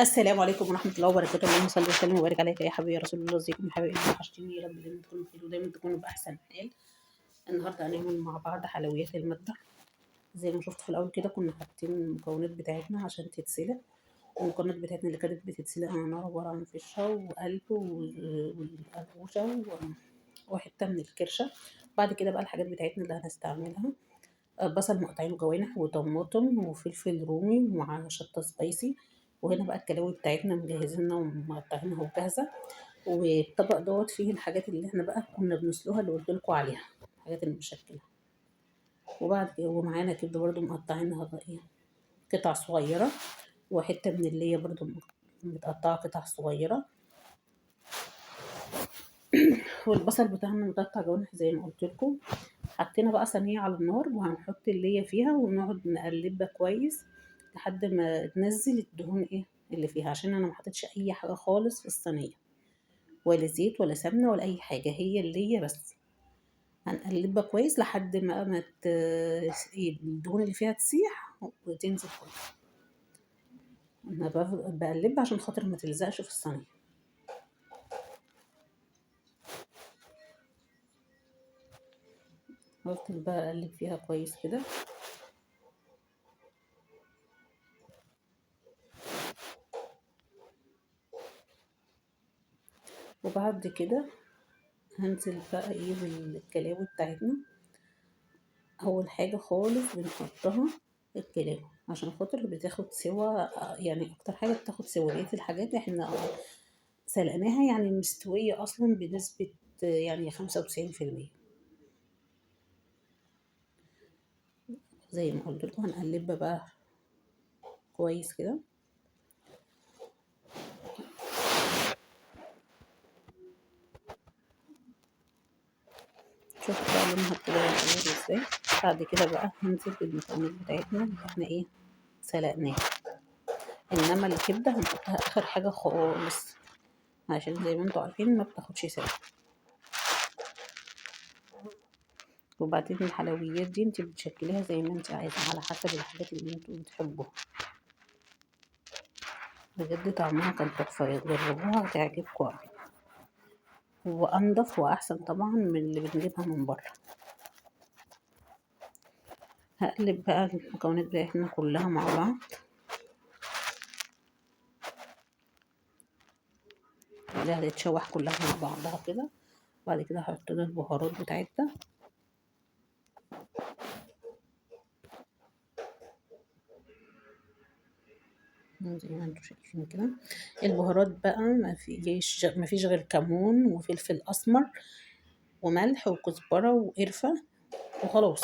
السلام عليكم ورحمة الله وبركاته. اللهم صل وسلم وبارك عليك يا حبيبي يا رسول الله. ازيكم يا حبايبي؟ وحشتيني، يا رب دايما تكونوا بخير ودايما تكونوا بأحسن حال. النهارده هنعمل مع بعض حلويات المطبخ. زي ما شفت في الأول كده كنا حاطين المكونات بتاعتنا عشان تتسلق. المكونات بتاعتنا اللي كانت بتتسلق على النار عبارة عن فشة وقلب والقرقوشة وحتة من الكرشة. بعد كده بقى الحاجات بتاعتنا اللي هنستعملها: بصل مقطعينه جوانح، وطماطم، وفلفل رومي، ومع شطة سبايسي. وهنا بقى الكلاوي بتاعتنا مجهزينها ومقطعينها وجاهزة. والطبق دوت فيه الحاجات اللي احنا بقى كنا بنسلقها اللي قلت لكم عليها، الحاجات المشكلة. وبعد كده ومعانا كبده برضو مقطعينها بقى ايه قطع صغيرة، وحتة من اللي هي برضو متقطعة قطع صغيرة. والبصل بتاعنا متقطع جوانح زي ما قلت لكم. حطينا بقى صينية على النار وهنحط اللي هي فيها ونقعد نقلبها كويس لحد ما تنزل الدهون ايه اللي فيها، عشان انا ما حطيتش اي حاجة خالص في الصينية، ولا زيت ولا سمنه ولا اي حاجة، هي اللي هي بس. هنقلبها كويس لحد ما الدهون اللي فيها تسيح وتنزل خالص. انا بقلبها عشان خاطر ما تلزقش في الصينية. هفضل بقى اقلب فيها كويس كده. وبعد كده هنزل بقى ايه بالكلاوي بتاعتنا. اول حاجة خالص بنحطها الكلاوي عشان خاطر بتاخد سوا، يعني اكتر حاجة بتاخد سوا. بقية الحاجات احنا سلقناها يعني مستوية اصلا بنسبة يعني 95%. زي ما قلت لكم هنقلبها بقى كويس كده. شوفوا بقى لونها ابتدى يتغير ازاي. بعد كده بقى هنزل بالمكونات بتاعتنا اللي احنا ايه سلقناها. انما الكبده هنحطها اخر حاجة خالص، عشان زي ما انتوا عارفين ما بتاخدش سوا. وبعدين الحلويات دي انت بتشكليها زي ما انت عايزه على حسب الحاجات اللي انتوا بتحبوها. بجد طعمها كان تحفة، جربوها هتعجبكم قوي، وانضف واحسن طبعا من اللي بنجيبها من بره. هقلب بقى المكونات بتاعتنا كلها مع بعض، اللي هتتشوح كلها مع بعضها كده. بعد كده هحط لها البهارات بتاعتها. زي ما انتوا شايفين كده البهارات بقى ما فيش غير كمون وفلفل اسمر وملح وكزبره وقرفه وخلاص،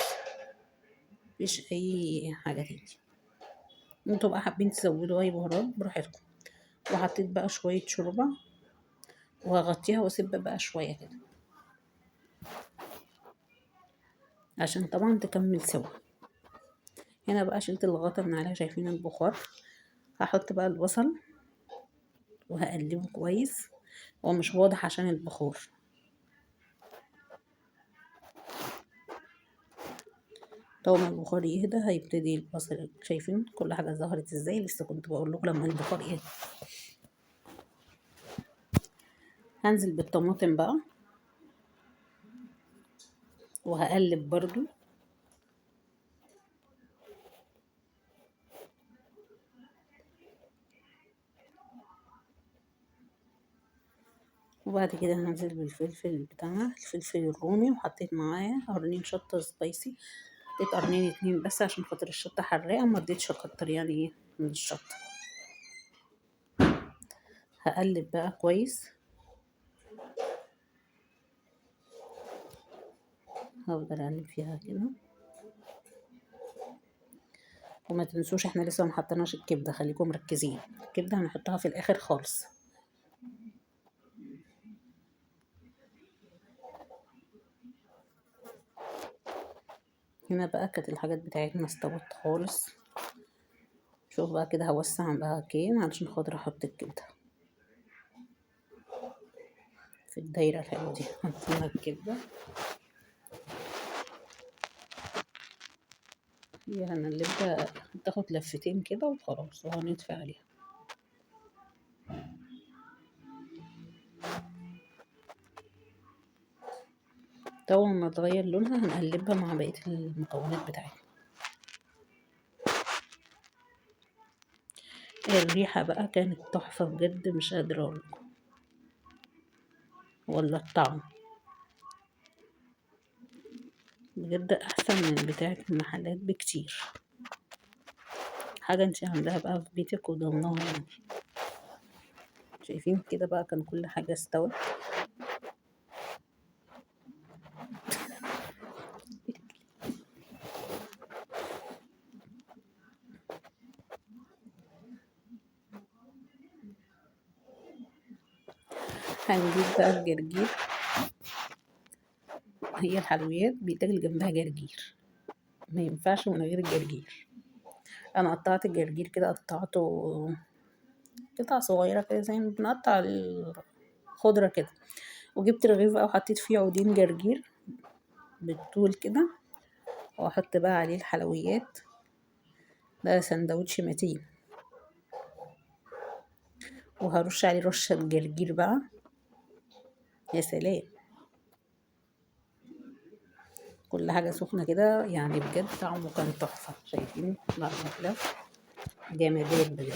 مفيش اي حاجة تاني. انتوا بقى حابين تزودوا اي بهارات براحتكم. وحطيت بقى شوية شوربة وهغطيها واسيبها بقى شوية كده عشان طبعا تكمل سوا. هنا بقى شلت الغطا من عليها، شايفين البخار. هحط بقى البصل وهقلبه كويس، هو مش واضح عشان البخار. طول ما البخار يهدى هيبتدي البصل، شايفين كل حاجة ظهرت ازاي؟ لسه كنت بقول لكم لما البخار يهدى. هنزل بالطماطم بقى وهقلب برضو. وبعد كده هنزل بالفلفل بتاعنا، الفلفل الرومي، وحطيت معاه قرنين شطة سبايسي. حطيت قرنين 2 بس عشان خاطر الشطة حراقة، ما رضيتش اكتر يعني ايه من الشطة. هقلب بقى كويس، هفضل اقلب فيها كده. وما تنسوش احنا لسه ما حطيناش الكبدة، خليكم مركزين، الكبدة هنحطها في الاخر خالص. هنا بقى كانت الحاجات بتاعتنا استوت خالص. شوف بقى كده هوسع بقى كين علشان خاطر احط الكبدة في الدايرة الحلوة دي. حطينا الكبدة، هي هنقلبها تاخد لفتين كده وخلاص، وهنطفي عليها. اول ما تغير لونها هنقلبها مع بقية المكونات بتاعتنا. الريحة بقى كانت تحفة بجد، مش قادرة اقولكم ولا الطعم، بجد احسن من بتاعة المحلات بكتير. حاجة انتي عاملاها بقى في بيتك وضمناها يعني. شايفين كده بقى كان كل حاجة استوت. هنجيب بقى الجرجير، هي الحلويات بيتاكل جنبها جرجير، ما ينفعش من غير الجرجير. انا قطعت الجرجير كده، قطعته قطع صغيرة كده زي ما بنقطع الخضرة كده، وجبت رغيف بقى وحطيت فيه عودين جرجير بالطول كده، واحط بقى عليه الحلويات. ده سندوتش متين، وهرش عليه رشة جرجير بقى. يا سلام، كل حاجة سخنة كده يعني، بجد طعمه كان تحفة. شايفين؟ لا لا جامدين بجد.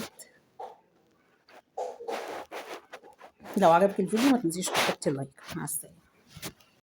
لو عجبك الفيديو ما تنسيش تحطي لايك. مع السلامة.